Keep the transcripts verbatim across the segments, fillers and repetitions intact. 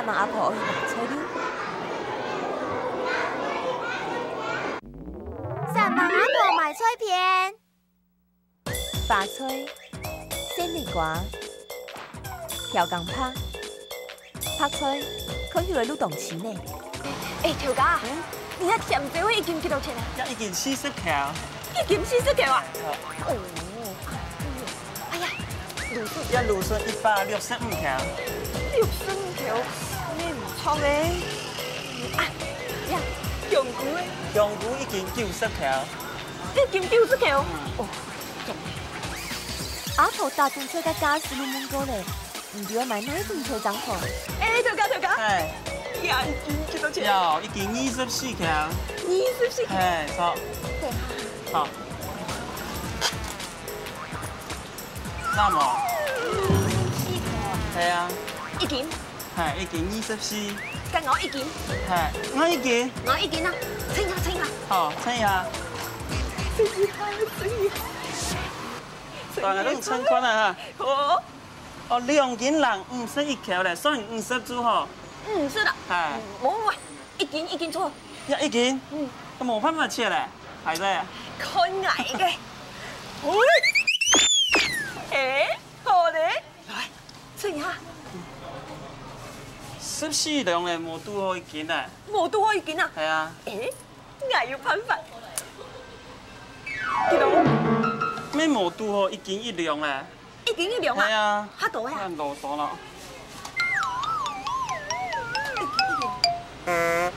阿嫲阿婆去買材料。三嫲阿婆買菜片。花菜、細米瓜、調羹白、白菜，看起來都當新呢。哎，頭家，你這甜椒已經幾多錢啊？這已經四十箍。已經四十箍啊？哦，哎呀，蘆筍，這蘆筍一百六十五箍。六十五箍，也毋錯咧。啊，呀，香菇咧？香菇已經九十箍。已經九十箍？哦，阿婆打等菜个價數都問過咧，毋知愛買哪一種菜正好？哎，頭家，頭家，哎，這已經幾多錢？這已經二十四箍。二十四箍？哎，著。對。好。 那麼？係啊。一斤？係，一斤二十四。該𠊎一斤。係，𠊎一斤。𠊎一斤啊，稱一下，稱一下。好，稱一下。稱一下，稱一下。大家都稱看啊哈。好。哦，兩斤零五十一箍咧，算五十就好。五十啊？係。無，無，一斤，一斤著。 愛一斤？嗯。都無辦法切咧，歹勢啊。看𠊎个。喂。哎，好咧。來，稱一下。十四兩咧，無堵好一斤咧。無堵好一斤啊？係啊。哎，𠊎有辦法。幾多？乜無堵好一斤一兩咧。 一斤一兩啊？係啊。較多呀。恁囉嗦囉。一斤一兩。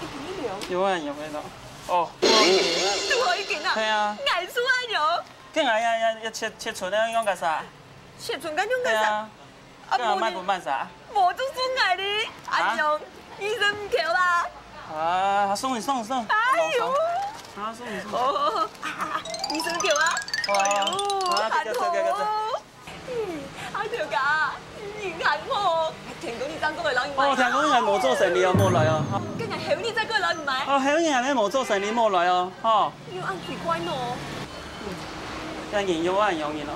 一斤一兩。有啊，有啊，有啊。哦，堵好一斤啊？係啊。𠊎輸啊，有。該𠊎呀，呀，呀，切，切忖个用个啥？切忖个用个啥？係啊。啊，該𠊎賣分麼个啥？無就輸𠊎哩，啊？恁樣，二十五箍啦。啊，送你，送你，送你。哎喲。啊，送你，送你。哦，啊，啊，啊，二十五箍啊。哦，哎喲，啊，這個，這個，這個。 嗯，啊，頭家，你人還好，聽講你正過來摎人買。哦，聽講你還無做生理哦，無來哦。該𠊎後日再過來摎人買。哦，後日還無做生理，無來哦，吼。你有恁奇怪喏。嗯，該人有恁樣人哦。